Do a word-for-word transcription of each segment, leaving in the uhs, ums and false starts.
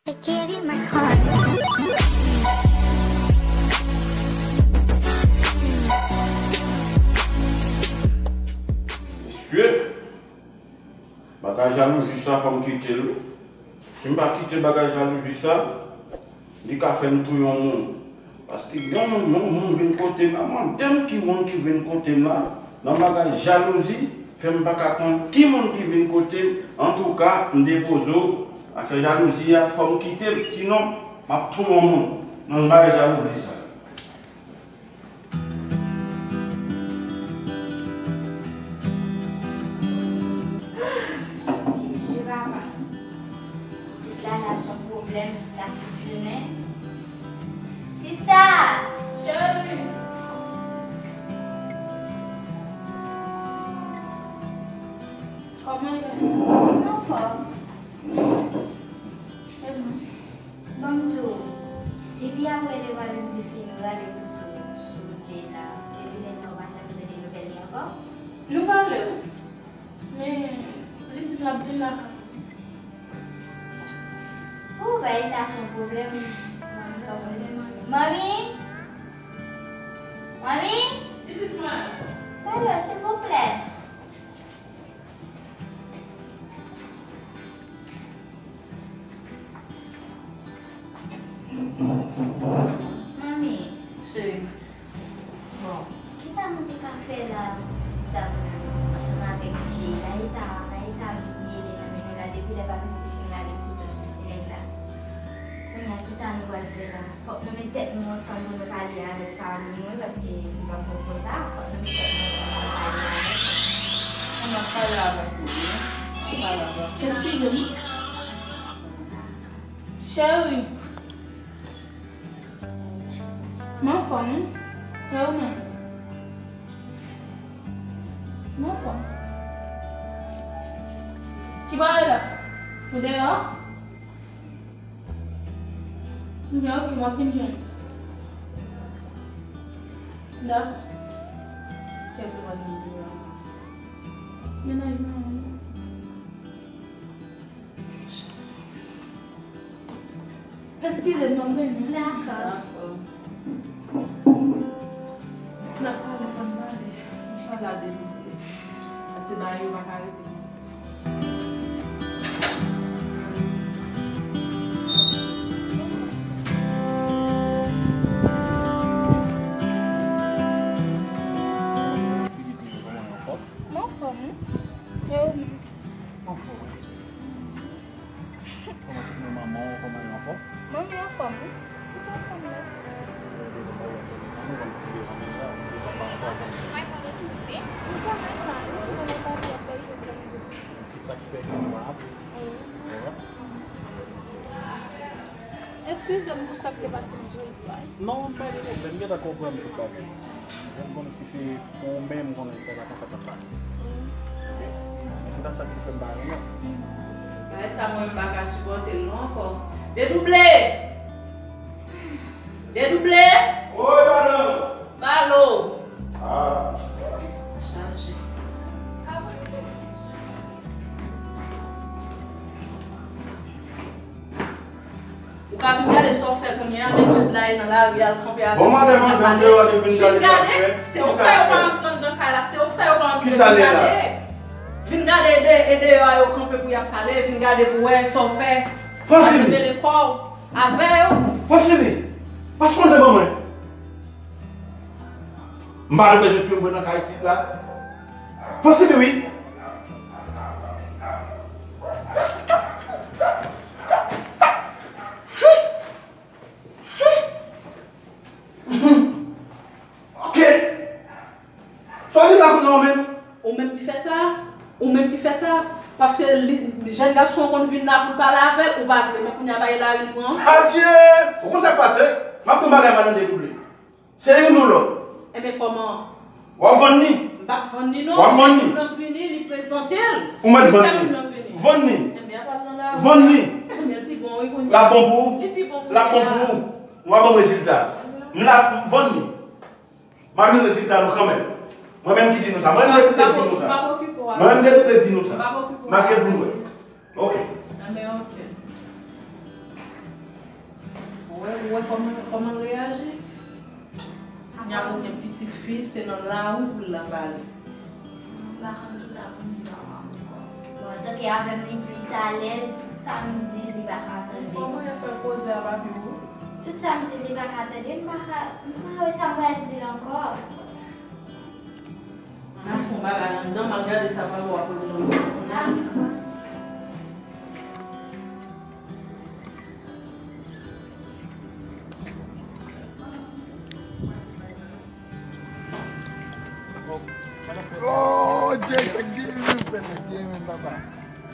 I give you my heart. Mesye, bagay jalouzi sa, fò m kite l wi. Si m pa kite bagay jalouzi sa, li ka fè m touye yon moun. Paske yon moun, yon moun vin kote m la, mande m ki moun ki vin kote m la, nan bagay jalouzi, fè m pa ka konn ki moun ki vin kote m. Antouka, m depoze w, afè jalouzi a, fò m kite l, sinon, m ap touye yon moun nan bagay jalouzi sa. Jezi, papa. Isit la, la se yon pwoblèm, la se jounen. Sista! Cheri! Kòman w ye, sista? Anfòm. Tèlman. Ban m di w, depi apre deval m te fin rale kouto sou Jay la, depi lè sa a w pa janm tande nouvèl li ankò? Nou pale wi. Men, li di l ap vin lakay mwen. Ou, bagay sa se yon pwoblèm. Manmi, manmi, manmi. Manmi! Manmi! Pitit mwen! Pale, silvouplè. Manmi. Cheri. Bon, kisa nou te ka fè la, sista m, ansanm avèk Jay? Bagay sa, bagay sa vin mele nan men nou la, depi lè papi m te fin rale kouto sou ti nèg la. Kounye a, kisa nou pral fè la? Fòk nou met tèt nou ansanm pou nou pale avèk papi nou, wi, paske li p ap bon konsa. Fòk nou met tèt nou ansanm pou nou pale avèk li. Ann ap pale avèk li, wi. Ann pale avèk li. Eskize m. Cheri. M anfòm, wi. E ou menm? M anfòm. Ki bò w ye la? Ou deyò? Ebyen, oke, m ap vin jwenn ou. Dakò. Kiyès ou pral jwenn deyò? Mennaj mwen an, wi. Eskize m, m ap vini. Dakò. Dakò. N ap pale, fò n pale. N pa la de nou vle. Paske bagay yo pa ka rete konsa. Ti Bibli, kòman w anfòm? M anfòm, wi. E ou menm? M anfòm, wi. Kòman tout moun, manman w, kòman yo anfòm? Manmi anfòm, wi. Tout anfòm la. Mwen konnen tout, wi. Ou konnen sa, wi. Ou konnen pa fè peyi, ou konnen tout. Se sa ki fè ke nou pa aple. Wi. Eskize m pou sa k te pase m sou wout la. Non, pa gen pwoblèm, m gentan konprann tout bagay. M konnen si se pou ou menm, m konnen se pa konsa k ap pase. Men se pa sa ki fè m pa renmen. Bagay sa mwen m pa ka sipòte l non ankò. Dedouble! Dedouble! Wi, madanm! Balo! Ah. Chaje. Ou ka vin gade sa w fè kounye a, men tip la e nan lari al kanpe avèk. Bon, madanm, madanm, deyò, li vin gade sa w fè. Se ou fè yo pa antre anndan kay la, se ou fè yo pa antre. Kisa l ye la? Vin gade, e de, e deyò a yo kanpe pou y ap pale, vin gade pou wè sa w fè. Francine! Mele kò w avè yo. Francine! Pase w nan ban mwen. M pa bezwen tchoul mwen nan kay isit la. Francine, wi. Ok. Sa w di la kounye a ou menm? Ou menm ki fè sa? Ou menm ki fè sa? Paske li, jèn gason an konn vin la pou l pale avè l, ou pa vle. Men kounye a, pa e lari l pran. Adye! Ou konn sa k pase? M ap pran bagay mwen nan Dedouble. Se youn ou lòt. Enben, kòman? W ap vann li. M p ap vann li, non. W ap vann li. Moun nan vini, li prezante l. Ou mèt vann li. Li fè moun nan vini. Vann li. Enben, apa l nan lari. Vann li. Enben, li pi bon, wi, kounye a. L ap bon pou ou. Li pi bon kounye a. L ap bon pou ou. Nou va ban m rezilta. M la, m vann li. M ap jwenn rezilta nou kanmenm. Mwen menm ki di nou sa. Mwen menm Dedouble di nou sa. M p ap okipe w avè sa. Mwen menm Dedouble di nou sa. M p ap okipe w avè sa. Make pou nou wè. Ok. Enben, ok. Ou wè kòman, kòman l reyaji? Kounya pou gen pitit fi, se nan lari pou l ap ale. M pa konn kisa pou m di manman m ankò. Bon, tanke avè m li plis alèz, tout sa m di l, li pa ka tande. Kòman y ap fè koze a pa pi wo? Tout sa m di l, li pa ka tande, m pa ka, m pa wè sa m pral di l ankò. Ann al fè yon bagay anndan, m al gade sa papa w ap regle anndan. Dakò. Oh, Jay, sa k gen menm, frè, sa k gen menm, papa.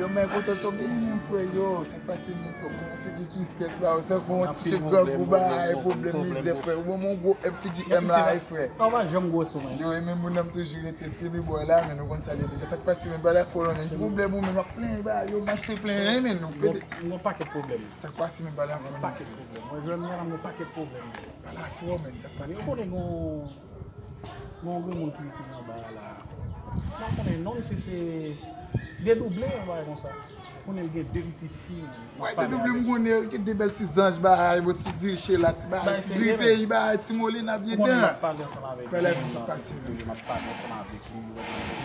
Yo, men kontan sou vini menm, frè, yo, sa k pase menm, frè, bon, figi tristès la, yo tankou yon ti grangou, bagay, pwoblèm, mizè, frè. Ou ban m yon gwo M, figi M la, wi, frè. Ou pa janm gwo sou mwen. Yo, e menm moun nan m toujou rete, eske li bò la, men nou konn sa l ye deja. Sa k pase menm, bagay la fò, non, men ki pwoblèm ou menm, w ap plenyen, bagay, yo, m achte plenyen, men nou pede. Yon pakèt pwoblèm. Sa k pase menm, bagay la fò, non, frè. Yon pakèt pwoblèm. Mwen jwenn mwen nan yon pakèt pwoblèm. Bagay la fò, men sa k pase. Yo konnen gon Gon granmoun ki, ki anba a la. M pa konnen non, misye se Dedouble, yon bagay konsa. Konnen l gen de pitit fi. Wè, Dedouble, m konnen l gen de bèl ti zanj, bagay, bon, ti diri chela, ti bagay, ti diri peyi, bagay, ti molina byen dan. Ou konnen m ap pale ansanm avè l. Bagay la vin pase, m ap pale ansanm avè l.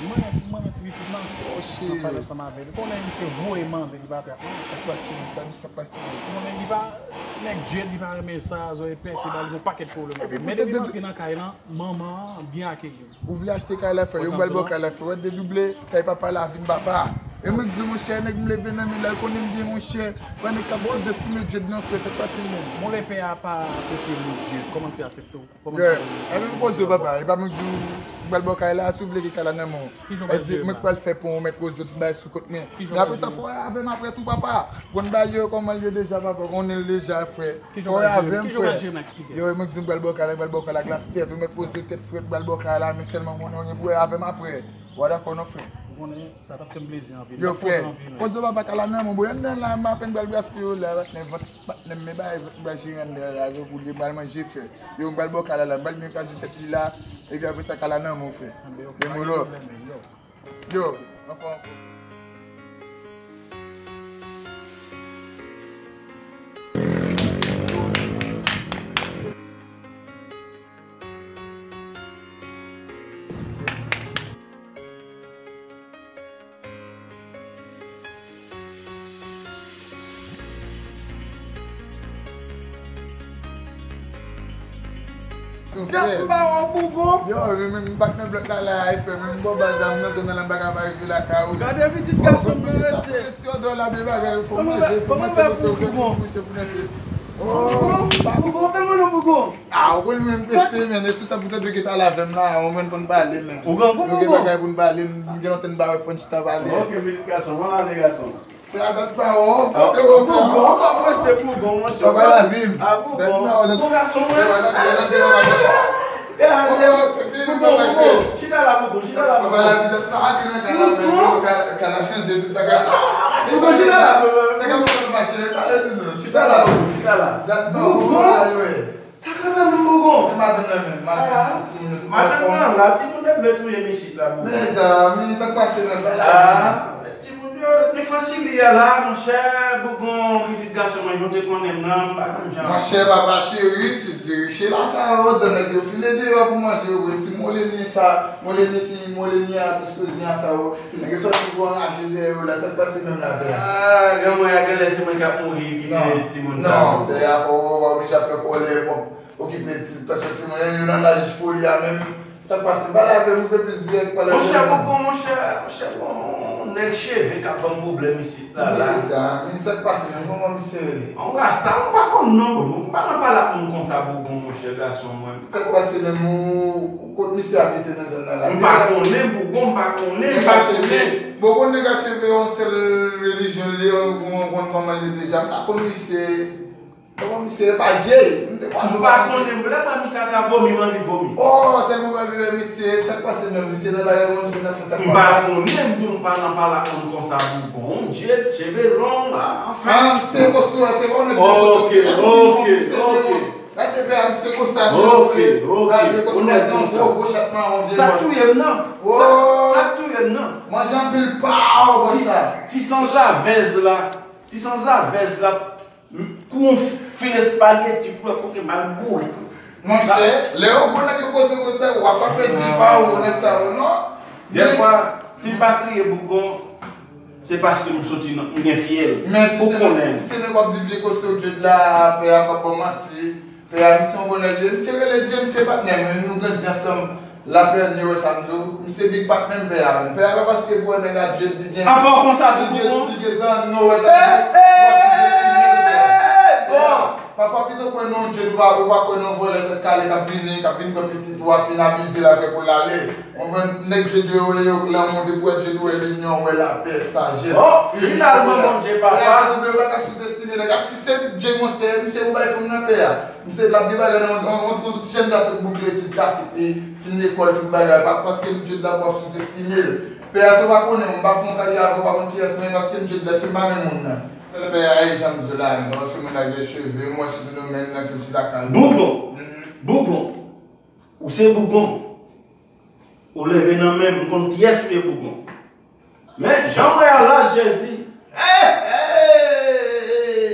Mwen, mwen, ti pitit lan. M ap pale ansanm avè l. Ou konnen misye voye mande li pa trap non. Sa k pase, sa, sa k pase. Ou konnen li pa, nèg Djed, li pa renmen sa, zòrèy pèse, ba li yon pakèt pwoblèm. Men depi m antre nan kay lan, manman an byen akeyi m. Ou vle achte kay la, frè, yo m pral ba w kay la, frè. Wè, Dedouble, sa e papa la vin papa. E mwen k di w, monchè, nèg m leve nan men l la, l konnen m byen, monchè. Wè, nèg k ap sou-estime Djed nan, frè, sa k pase menm? Bon, lepè a pa apresye mo Djed, kòman l fè aksepte w? Kòman l fè? E menm koze w, papa, e pa mwen k di w, m pral ba w kay la, si w vle gen kay la nan men w. Kijan w pral jere l la? Mwen k pral fè pou w, mèt poze tout bagay sou kont mwen. Men apre sa, fò w avè m apre tou, papa. Bon, bagay yo, kòman l ye deja, papa, konnen l deja, frè. Fò w avè m, frè. Yo, mwen di m pral ba w kay la, m pral ba w kay la glas tèt, ou mèt poze tèt frèt, m pral ba w kay la, men sèlman konnen w gen pou wè avè m apre. Ou pa dakò non, frè? Ou konnen sa t ap fè m plezi anpil. Yo, frè, koze w papa kay la nan men w, bon, anndan la, m apèn pral brase yo la, patnè, vant, patnè, men bagay vant m pral jere anndan la, avèk ou, m pral manje, frè. Yo, m pral ba w kay la la, m pral byen kraze tèt li la, epi apre sa, kay la nan men w, frè. Yo, anfòm, anfòm. Dat m pa wè w, Bougon. Yo, men, men, m pa t nan blòk la la, e frè, men m bò baz la, m nan zòn nan la, m pa ka pa rive lakay ou. Gade pitit gason m nan mesye. Ti odò la, men bagay, fò manje, fò manje, mesye, ou fè mouche pou nèt. Oh, Bougon, Bougon, fè mwen non, Bougon. Ah, ou konn menm pese, men, e sou tan pou tande ki ta la avè m la, ou konn konn pale, men. Ou grangou, Bougon? Nou gen bagay pou n pale, m gen lontan m pa wè fò n chita pale. Ok, pitit gason, bon ane gason. Frè, dat pa wè w. Bougon, kòmanse Bougon, monchè. Papa lavi m. Ah, Bougon. Bon gason mwen. Chita la, Bougon, chita la, Bougon. Papa lavi, dat pa ate nan kay la, men kay la chanje, tout bagay chanje. Bougon, chita la, Bougon. Se kòm sa mache, pale di nou. Chita la, Bougon, chita la. Dat pa wè w, Bougon. Sa k ap nan men Bougon? Madanm nan menm, madanm, timoun yo tout anfòm. Madanm nan la, timoun yo vle touye m isit la, Bougon. Mezanmi, sa k pase menm, pale avè m. Ah, timoun yo, men Fransili a la, monchè, Bougon, pitit gason mwen, jan w te konnen m nan, m pa konn jan. Monchè, papa cheri, ti diri chela sa yo, dan nèg yo file deyò pou manje yo vre, ti moleni sa, moleni si, moleni a, pistozyen a sa yo. Nèg yo sòti pou anraje dèyè yo la, sa k pase menm la, pè a? Ah, granmoun a genlè se mwen k ap mouri kite timoun sa yo. Non, pè a, fò w pa oblije ap fè kòlè, w ap okipe ti, tansyon timoun yo nan laj foli a menm. Sa k pase? Pale avè m, ou vle plis dirèk, pale avè m. Monchè, Bougon, monchè, monchè, bon, nèg cheve k ap ban m pwoblèm isit la, la. Mezanmi, sa k pase menm? Kòman misye rele? Yon rasta, m pa konn non, Bougon. M pa nan pale ak moun konsa, Bougon, monchè, gason mwen. Sa k pase menm? Ou, ou kot misye abite nan zòn nan la? M pa konnen, Bougon, m pa konnen, m pa konnen. Bon, konn nèg a cheve yon sèl relijyon li ye, ou konn kòman l ye deja. M pa konn misye. Kòman misye ye? Pa Jay? M te kwè. M pa konnen, lè m wè misye ata vomi, m anvi vomi. Oh, tèlman m anvi wè misye, sa k pase menm? Misye nan bagay, misye nan fè sa k pa. M pa konnen, m di w m pa nan pale ak moun konsa, Bougon, Djed, cheve long, anfen. Ah, se kostou a, se bon nèg. Ok, ok, ok. Gade pè a, misye konsa, ok, ok. Gade kostou a, yon gwo, gwo chat mawon, vye manje. Sa k touye m nan? Sa, sa k touye m nan? Manje anpil pa w konsa. Ti, ti sanzavèz la. Ti sanzavèz la. Kou yon fil espageti pou wè kote mal boure. Monchè, lè yon gwo nèg yo koze koze, w ap frape di pa ou, nèg sa yo, non? Dèfwa, si m pa kriye Bougon, se paske m soti nan, m gen fyèl. Men si se, si se nèg w ap di vye kosto Djed la, pè a p ap ba w manti. Pè a, misye yon bon nèg li ye. Misye rele Djed, misye patnè m, nou grandi ansanm. Lapè, nou wè sa m di w. Misye big patnè m, pè a. Pè a, pa paske pou wè nèg la Djed, li gen, apa w konsa tou, Bougon? Li gen zanno, wè sa m di w. Hey, hey, hey, hey, bon. Pafwa, pito kwè nan Djed, ou pa, ou pa kwè nan vòlè tèt kale k ap vini, k ap vin pran pitit ou a, fin abize l apre pou l ale. Ou konprann? Nèg Djed yo, yo, lanmou, depi w wè Djed, ou wè linyon, ou wè lapè, sajès, imilite. Oh, finalman, Bondye papa. Pè a, Bondye pa ka souzestime nèg la. Si se Djed, monchè, misye pou bay fanm nan pè a. Misye, l ap gen bagay nan yon, yon, yon ti jèn gason ki boukle etid klasik li, fin lekòl, tout bagay, pa, paske m Djed la pou ap souzestime l. Pè a, sa w pa konnen, m pa fè yon karyè avè w, pa konn kiyès mwen, paske m Djed la, se m pa menm moun nan. Lè pè a, e jan m di w la, menm, paske moun nan gen cheve, m wè sou nou menm nan kilti lakay. Bougon! Mhm. Bougon! Ou se Bougon! Ou leve nan men m, m konn kiyès ou ye, Bougon. Men, jan m wè a la, Jezi. Hey, hey, hey, hey.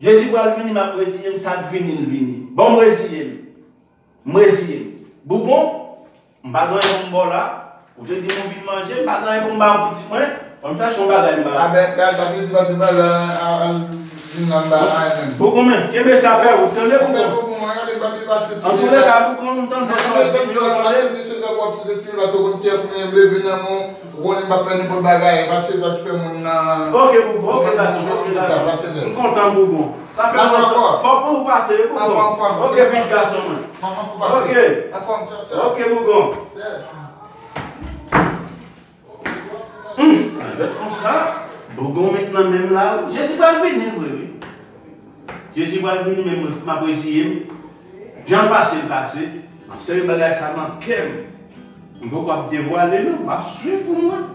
Jezi pral vini, m ap reziye m, sa k vini, l vini. Bon, m reziye m. M reziye m. Bougon, m pa gen anyen pou m ba w la. Ou te di m ou vin manje, m pa gen anyen pou m ba w, pitit mwen. Ban m chache yon bagay m ba w. A, men, gad, sa vle di pase bagay a, a, a, vin nan ba a, menm. Bougon, men, kenbe sa, fè wout, tande, Bougon. Fè Bougon, mwen, gade, pa vin pase sou li la. Antouleka, Bougon, m tande sa w di m yo, tande. Mesye, w ap souzestime l, paske w konn kiyès mwen ye, m leve nan men w. Ou konnen m p ap fè nenpòt bagay, pa se sa ki fè moun nan. Ok, Bougon, ok, gason, ok, gason. M kontan, Bougon. Sa fè lontan. Fòk pou ou pase, wi, Bougon. Ok, pitit gason mwen. Ok. Ok, Bougon. Hum, jwèt konsa, Bougon met nan men m la, wi. Jezi pral vini vre, wi. Jezi pral vini, men mwen, m ap reziye m. Jan l pase, l pase. M ap sere bagay sa nan kè m. M poko ap devwale, non. M ap swiv pou mwen.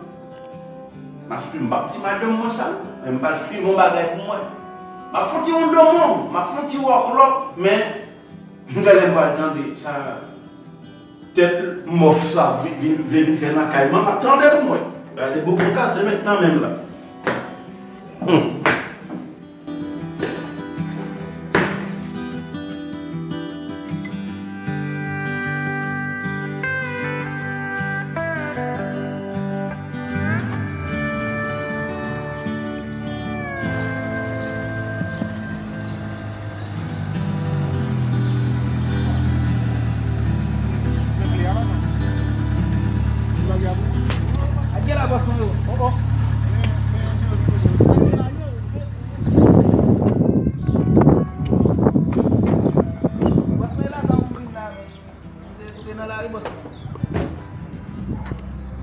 M ap swiv, m p ap di madanm mwen sa, non. Men m pral swiv yon bagay pou mwen. M ap fon ti wondonmon, m ap fon ti wòklò, men m genlè m pral tande sa. Tèt mòf sa vin, vin, vle vin fè nan kay mwen, m ap tande pou mwen. Gade Bougon kase met nan men m la. Hum.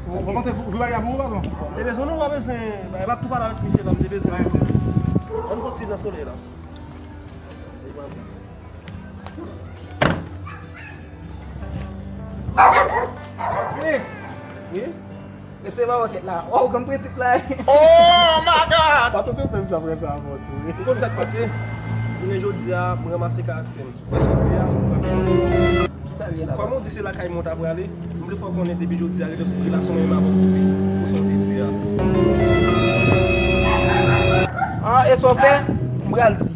Ou pa monte pou, pou bagay pou ou, patwon? Te bezwen nou, pa bezwen. Bagay, m ap tou pale avèk misye la, m te bezwen. Ann soti nan solèy la. Wi. Wi. Retire pa pakèt la. Waw, grann prensip la. Oh my God! Patwon, si w fè m sa, frè, sa a fò tou, wi. Ou konn sa k pase? Jounen jodi a, m ranmase karaktè m. Kòm ou di se lakay mwen w ta prale, m vle fè w konnen depi jodi a, rete sou relasyon mwen menm avè w koupe, pou sa w te di a. Ah, e sa w fè? M pral di